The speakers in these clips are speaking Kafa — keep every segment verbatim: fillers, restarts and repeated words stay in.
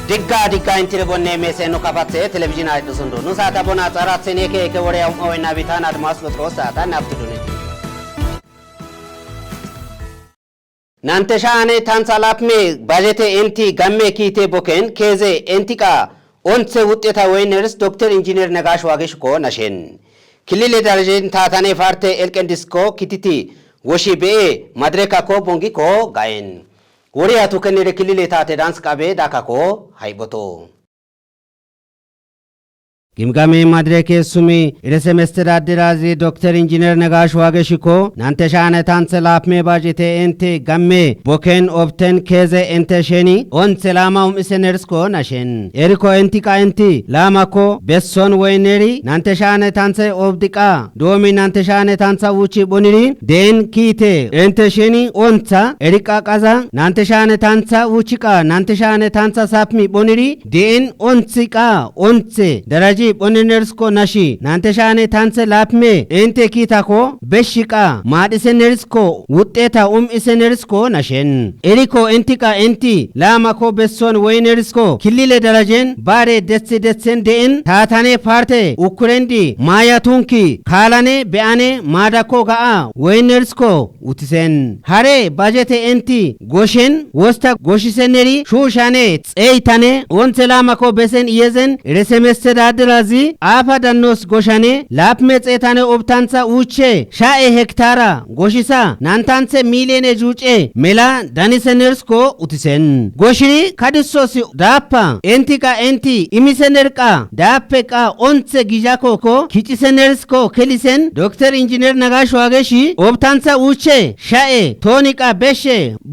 Digga digga intire bonne meese nu kafathe televizhiina hidhusundu. Nu saata bona xarathe neeke eke wore ya um'o wenna bitan Admaas Pexiroosi saata nabtu duniti. Nante sha'ane tantha lapme bajete enti gamme kiite boken keeze enti qa onthe wuxxeta woyners Dokter Injiner Negash Waageshko nashen. Kilile darajen taatane parte elqen disko kititi woshi be'e madrekakko bongikko gayen. Woriya tukenere kilile taate dans qabe dakakko hayboto. Gimgame madreke sumi ርዕሰ መስተዳድር አዚ ዶክተር ኢንጂነር ነጋሽ ዋገሽኮ ናንተ ሻነ ታንሰ ላፕሜ ባጀቴ ኤንቴ ጋሜ ቦኬን ኦብተን ኬዘ ኤንተ ሼኒ ኦን ሰላማ ኡምእሰ ነርስኮ ናሼን ኤሪኮ ኤንቲ ቃ ኤንቲ ላማኮ ቤሶን ወይኔሪ ናንተ ሻነ ታንሰ ኦብድቃ ዶሚ ናንተ ሻነ ታንሳ ውቺ ቦኒሪ ዴን ኪቴ ኤንተ ሼኒ ኦንሳ ኤሪቃ ቃዛ ናንተ ሻነ ታንሳ ውቺ ቃ ናንተ ሻነ ታንሳ ሳፕሚ ቦኒሪ ዴን ኦንሲ ቃ ኦንሴ ደረጂ ቦኔነርስኮ ናሺ ናንተ ሻኔ ታንሰ ላፕሜ ኤንቴ ኪታኮ በሺ ቃ ማዲሴነርስኮ ውጤታ ኡምኢሴነርስኮ ናሼን ኤሪኮ ኤንቲ ቃ ኤንቲ ላማኮ በሶን ወይነርስኮ ክሊሌ ደረጄን ባሬ ደስ ደሴን ደኤን ታታኔ ፓርቴ ኡኩሬንዲ ማያቱንኪ ካላኔ በአኔ ማዳኮ ጋአ ወይነርስኮ ኡቲሴን ሀሬ ባጀቴ ኤንቲ ጎሼን ወስታ ጎሺሴነሪ ሹሻኔ ጸይታኔ ኦንቴ ላማኮ ቤሴን ኢየዘን ርዕሰ መስተዳድራዚ አፋ ዳኖስ ጎሻኔ ላፕ ሜ ጸይታኔ ኦብታንሳ ኡቼ ሻኤ ሄክታራ ጎሺሳ ናንታንሴ ሚሊዮኔ ጁጬ ሜላ ዳኒሰነርስኮ ኡቲሴን ጎሽሪ ካድሶሲ ዳፓ ኤንቲቃ ኤንቲ ኢሚሰነርቃ ዳፔቃ ኦንቴ ጊዣኮኮ ኪጭሰነርስኮ ኬሊሴን ዶክተር ኢንጂነር ነጋሽ ዋገሺ ኦብታንሳ ኡቼ ሻኤ ቶኒቃ ቤሼ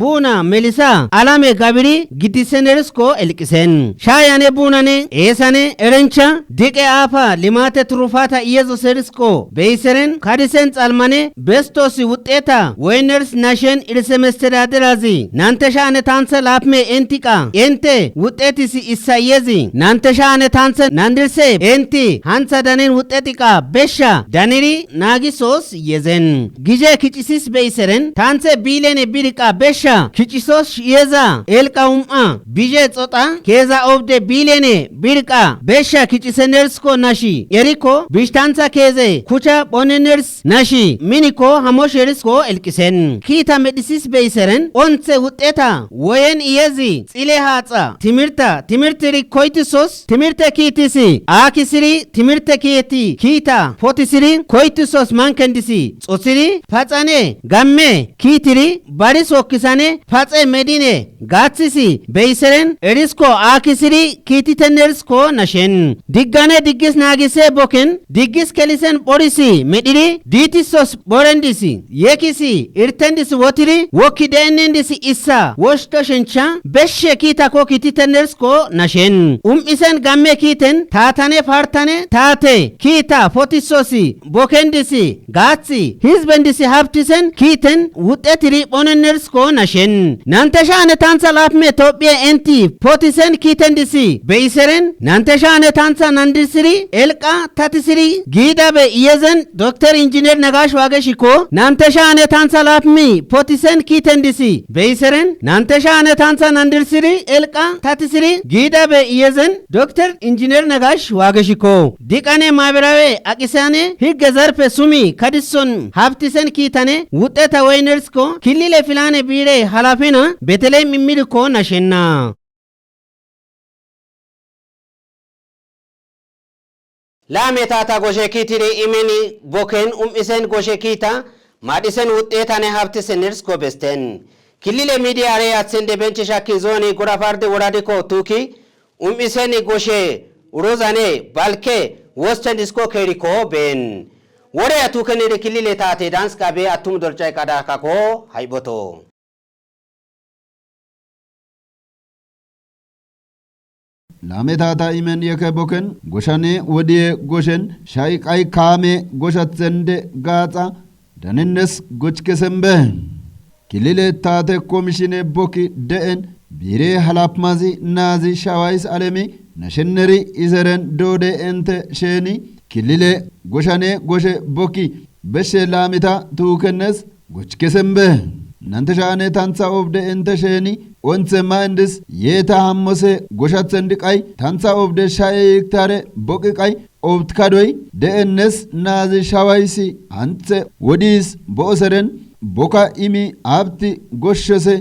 ቡና ሜሊሳ አላሜ ጋብሪ ግዲሴነርስኮ ኤልቅሴን ሻያኔ ቡናኔ ኤሳኔ ኤረንቻ ዲቄ አፋ ሊማቴ ትሩፋታ ኢየሱስ ኤርስኮ ቤይሰሬን ካዲሴን ጻልማኔ ቤስቶሲ ውጤታ ወይነርስ ናሼን እርሰ መስተዳድራዚ ናንተ ሻነ ታንሰ ላፕሜ ኤንቲቃ ኤንቴ ውጤትሲ ኢሳየዚ ናንተ ሻነ ታንሰ ናንድርሴ ኤንቲ ሃንሳ ዳኔን ውጤቲቃ ቤሻ ዳኔሪ ናጊሶስ የዘን ጊዜ ኪጭሲስ በይሰረን ታንተ ቢሌኔ ቢርቃ በሻ ኪጭሶስ የዛ ኤልቃ ኡምአ ቢዤ ጾጣ ኬዛ ኦብደ ቢሌኔ ቢርቃ በሻ ኪጭሰነርስኮ ናሺ ኤሪኮ ቢሽታንታ ኬዘ ኩቻ ቦኔነርስ ናሺ ሚኒኮ ሐሞሼርስኮ ኤልቅሴን ኪታ ሜዲሲስ በይሰረን ኦንተ ውጤታ ወየን ኢየዚ ጺሌ ሃጻ ትምህርታ ትምህርትሪ ኮይትሶስ ትምህርተ ኪትሲ አኪስሪ ትምህርተ ኪቲ ኪታ ፖቲስሪ ኮይትሶስ ማንከንዲሲ ጾሲሪ ፓጻኔ ጋሜ ኪትሪ ባሪስ ወኪሳኔ ፓጼ ሜዲኔ ጋትሲሲ በይሰሬን ኤሪስኮ አኪስሪ ኪቲተነርስኮ ናሼን ድጋኔ ድግስ ናጊሴ ቦኬን ድግስ ኬሊሰን ጶሪሲ ሜዲሪ ዲቲሶስ ጶረንዲሲ የኪሲ ኢርተንዲስ ወትሪ ወኪ ደእኔንዲስ ኢሳ ወሽቶ ሸንቻ በሼ ኪታኮ ኪቲተነርስኮ ናሼን ኡምኢሰን ጋሜ ኪቴን ታታኔ ፋርታኔ ታቴ ኪታ ፎቲሶሲ ቦኬንዲሲ ጋትሲ ሂዝበንዲሲ ሀብቲሰን ኪቴን ውጤትሪ ጶነነርስኮ ናሼን ናንተ ሻነ ታንሳ ላፕሜ ቶጵየ ኤንቲ ፖቲሰን ኪቴንዲሲ በይሰሬን ናንተ ሻነ ታንሳ ናንዲስሪ ኤልቃ ታቲስሪ ጊዳበ ኢየዘን ዶክተር ኢንጂነር ነጋሽ ዋገሺኮ ናንተ ሻነ ታንሳ ላፕሚ ፖቲሰን ኪተንዲሲ በይሰረን ናንተ ሻነ ታንሳ ናንድርስሪ ኤልቃ ታቲስሪ ጊዳበ ኢየዘን ዶክተር ኢንጂነር ነጋሽ ዋገሺኮ ዲቃኔ ማህበራዊ አቂሳኔ ህገ ዘርፈ ሱሚ ከድሶን ሀብቲሰን ኪታኔ ውጤታ ወይነርስኮ ክሊለ ፊላኔ ቢሬ ሀላፊና ቤተልሔም ኢሚድኮ ናሼና Laame taata goshe kiitiri imeni boken um'isen goshe kiita maadhisen wuxxeetane habtisenirs gobesten. Kilile midiya are yatsende benche shakki zooni gura farde woradiko tuki um'isen goshe urozane balke wosten disko keeriko been. Wore atukenede kilile taate danska be attum dolcay qada kako hayboto. Laame taata imen yeke boken goshane wodiye goshen shayqay kaame goshathende gaaxa daninnes gochkesembe. Kilile taate komishine bokki de'en biire halapmazi naazi shaways alemi nasheneri izeren doode ente sheeni kilile goshane goshe bokki beshe laamita tuukennes gochkesembe. Nante shaane tantha obde ente sheeni Onthe ma indis yeeta hammose goshathendi qay tantha obde sha'e yiktare boqi qay obtkadoy de'ennes naazi shawayssi hanthe wodis bo'oseren boka imi abti goshshose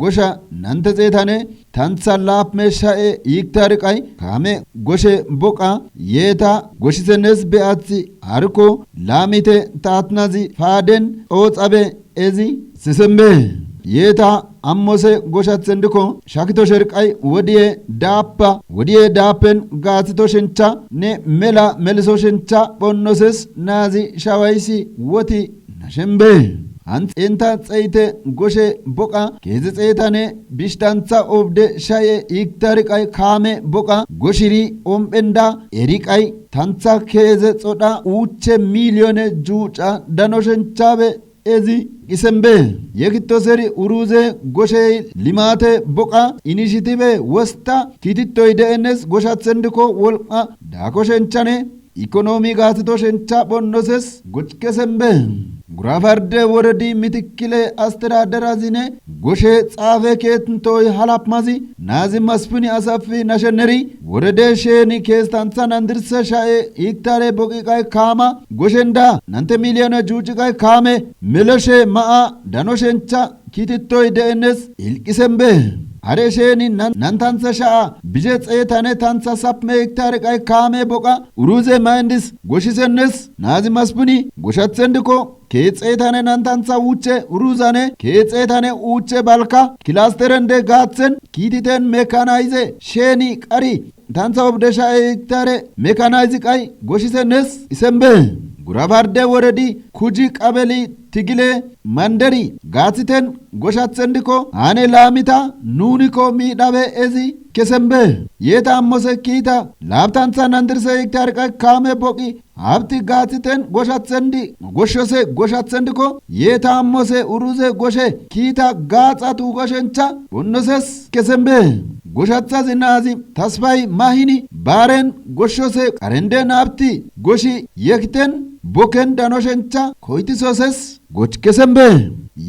gosha nante xeetane tantha laapme sha'e yiktare qay kaame goshe boqa yeeta goshisenes be'athi harko laamite taatnazi faaden xooxabe ezi sisembe. Yeeta ammose goshathendikko shakito sherqay wodiye daappa wodiye daappen gaathito shencha ne mela meliso shencha phonnoses naazi shawayssi woti nashenbe. Hanth enta xeyte goshe boqa keeze xeetane bishtantha obde sha'e yiktare qay kaame boqa goshiri ompenda eri qay tantha keeze xodha uuche miliyone juuca dano shenchabe ezi isembe. Yekitoseri uruze goshey limate boqa inishitibe wosta kititoy de'enes goshathendikko wolqa daako shenchane ikonomi gaathito shencha phonnoses gochkesembe. Gurafarde woredi mitikkile asteraderazine goshe xaafe keetntoy halapmazi naazi maspuni asafi nasheneri worede sheeni keestantha nandirse sha'e yiktare boqiqay kaama goshenda nante miliyone juuciqay kaame meloshe ma'a dano shencha kititoy de'enes ilqisembe. Hare sheeni nantantha sha'a bije xeetane tantha sapme yiktare qay kaame boqa uruze ma indis goshisennes naazi maspuni goshathendikko keexeetane nantantha wuche uruzane keexeetane uuche balka kilasterende gaaththen kiititen mekanayze sheeni qari tantha obde sha'e yiktare mekanayzi qay goshisenes isembe. Gurafarde woredi kuji qabeli tigile manderi gaathiten goshathendikko hane laamita nunikko miidhabe ezi kesembe. Yeeta ammose kiita laaptantha nandirse yiktare qay kaame boqi habti gaathiten goshathendi goshshose goshathendikko yeeta ammose uruze goshe kiita gaaxa tuuko shencha phonnoses kesembe. Goshathazi naazi tasfay mahini baaren goshshose qarende naabti goshi yekiten boken dano shencha koytisoses gochkesembe.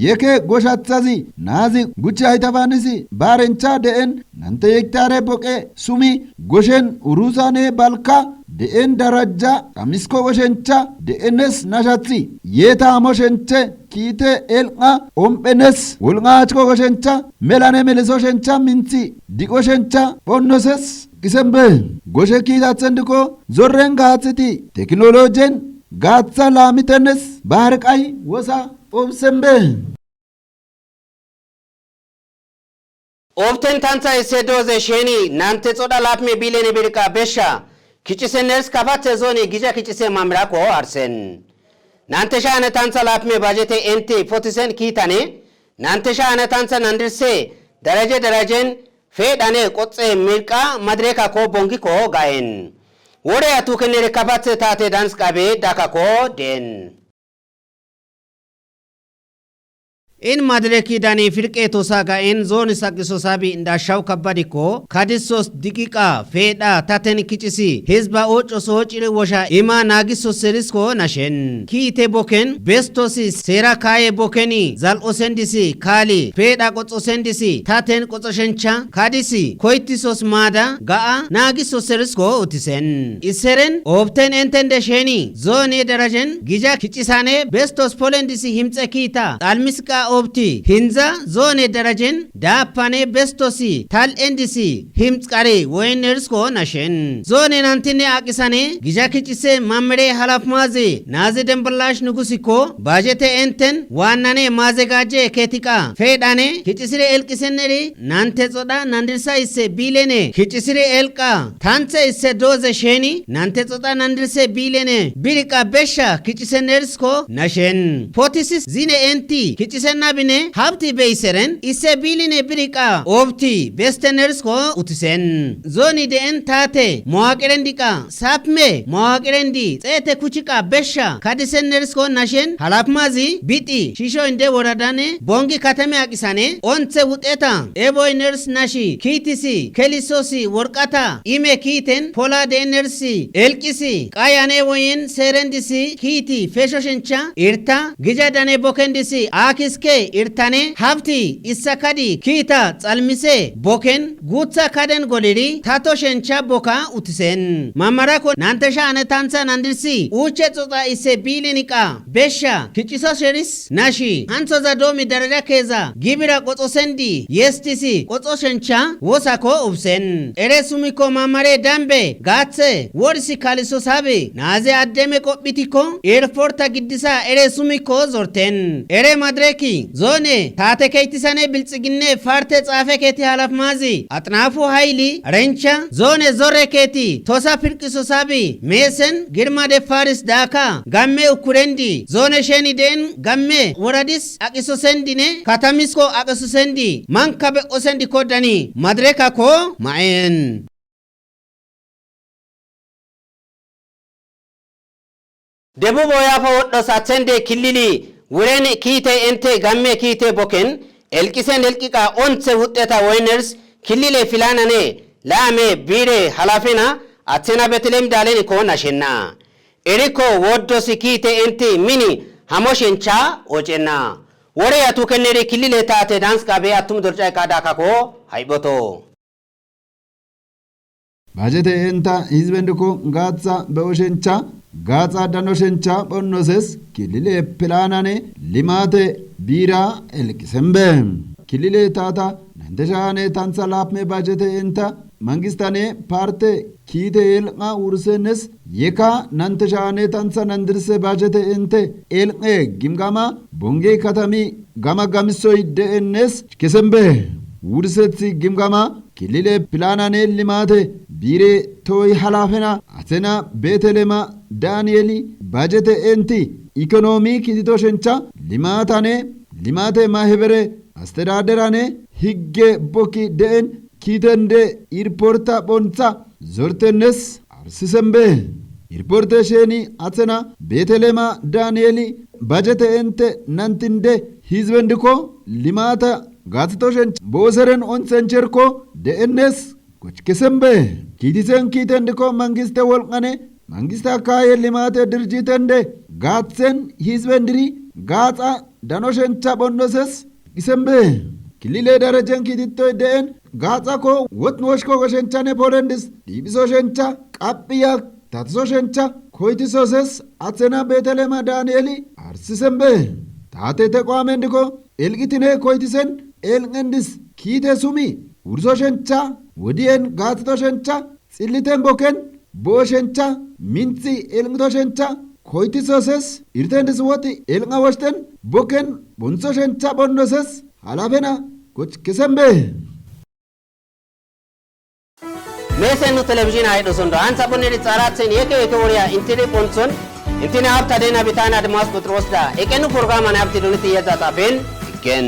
Yeke goshathazi naazi guchche haytafanisi baarencha de'en nante yiktare boqe sumi goshen uruzane balka de'en darajja qamisko goshencha de'enes nashathi yeeta amo shenche kiite elqa omphenes wolqa achko goshencha melane meliso shencha minthi diqo shencha phonnoses isembe. Goshe kiitathendikko zorren gaaththiti teknolojen gaaththa laamitenes baharqay wosa obsembe. Obten tantha isse dooze sheni nante xodha laapme bilene birqa besha kicisenners kafathe zooni gija kicise mamrako arsen. Nante shaane tantha laapme bajete enti potisen kiitane nante shaane tantha nandirse daraje darajen feedhane qoxxe mirqa madirekakko bongikko gayen. Wore atukenere kafathe taate dans qabe dakakko den. In madireki dani firqe tosa ga'en zooni saqiso sabi inda shaw kabbadikko kadisos diqiqa feedha taten kicisi hizba oco soociri wosha ima naagiso serisko nashen kiite boken bestosi seera kaaye bokeni zal'o sendisi kaali feedha qoxo sendisi taten qoxo shencha kadisi koytisos maada ga'a naagiso serisko utisen iseren obten entende sheni zoone darajen gija kicisane bestos polendisi himxe kiita xalmisqa obti hinza zoone darajen daapane bestosi tal'endisi himxqare woynersko nashen zoone nantine aqisane gija kicise mamre halafmaze naaze dembalash nugusikko bajete enten waannane maazegajje ketiqa feedhane kicisire elqisenneri nante xodha nandirsa isse bilene kicisire elqa tanthe isse dooze sheni nante xodha nandirse bilene birqa besha kicisennersko nashen potisis zine enti kicisenna bine habti beyiseren isse biline birqa obti bestennersko utisen zooni de'en taate mowaqirendiqa sapme mowaqirendi xeete kuchiqa besha kadisennersko nashen halafmazi biti shisho inde woradane bongi katame aqisane onthe wuxeta eboyners nashi kiitisi kelisosi worqata ime kiiten pola de'enersi elqisi qayane woyen seerendisi kiiti fesho shencha irta gija dane bokendisi akis irtane hafti issa kadi kiita xalmise boken guutha kaden goliri tato shencha boka utisen. Mamarako nantesha ane tantha nandirsi uche xoxa isse biili niqa besha kiciso sheris nashi hanthoza doomi daraja keeza gibira qoxo sendi yestisi qoxo shencha wosako ubsen. Ere sumiko mamare dambe gaathe worsi kaliso sabe naaze addeme qophitikko erporta giddisa ere sumiko zorten. Ere madireki zoone taate keytisane bilxiginne parte xaafe keeti halafmazi axnaafu hayli rencha zoone zorre keeti tosa pirqiso sabi meesen girma de faris daaka gamme ukurendi zoone sheni deen gamme woradis aqiso sendine katamisko aqiso sendi manka be'o sendi kodani madireka ko ma'en. Debubo yaafa wodho sathende killili wuren kiite ente gamme kiite boken elqisen elqiqa onthe wuxxeta woyners killile filanane laame biire halafena athena betelem daaleni ko nashenna. Eriko woddosi kiite enti mini hamo shencha ocenna. Wore yatu kenneri killile taate danska be attum dorca eqada kako hayboto. Bajete enta hizbendiko gaatha be oshencha gaatha dan oshencha phonnoses kilile pilanane limate biira elkisembe. Kilile taata nanteshane tantha lapme bajete enta mangistane parte kiite elqa wursenes yeka nanteshane tantha nandirse bajete ente elqe gimgama bonge katami gama gamisoy deennes kesembe. Wursethi gimgama kilile pilanane limate biire toy halafena athena betelema danieli bajete enti ekonomi kitito shencha limatane limate mahebere astedaderane higge bokki deen kiitende irporta phontha zortennes arsisembe. Irporte sheni athena betelema danieli bajete ente nantinde hizbendiko limata gathito shench booseren onthencherko deennes kochkesembe. Kiitisen kiitendiko mangiste wolqane mangiste akaye limate dirjitende gaathen hizbendiri gaaxa dano shencha phonnoses isembe. Kilile darajen kiitittoy deen gaaxako wotn woshko goshenchane polendis diibiso shencha qaphiya tatiso shencha koytisoses athena betelema danieli arsisembe. Taate teqo amendiko elqitine koytisen elqendis kiite sumi wurso shencha wodiyen gaathito shencha xilliten boken bo'o shencha minthi elqito shencha koytisoses irtendis woti elqa woshten boken bontho shencha phonnoses halafena kochkesembe. Meesen nu telebizhin aydhosondo antha phonneri xaarathen yeke yeke woriya intini phonthon intini hapta dena bitana demas quxirosda eqenu programan hapti duniti yedda xafen ikken.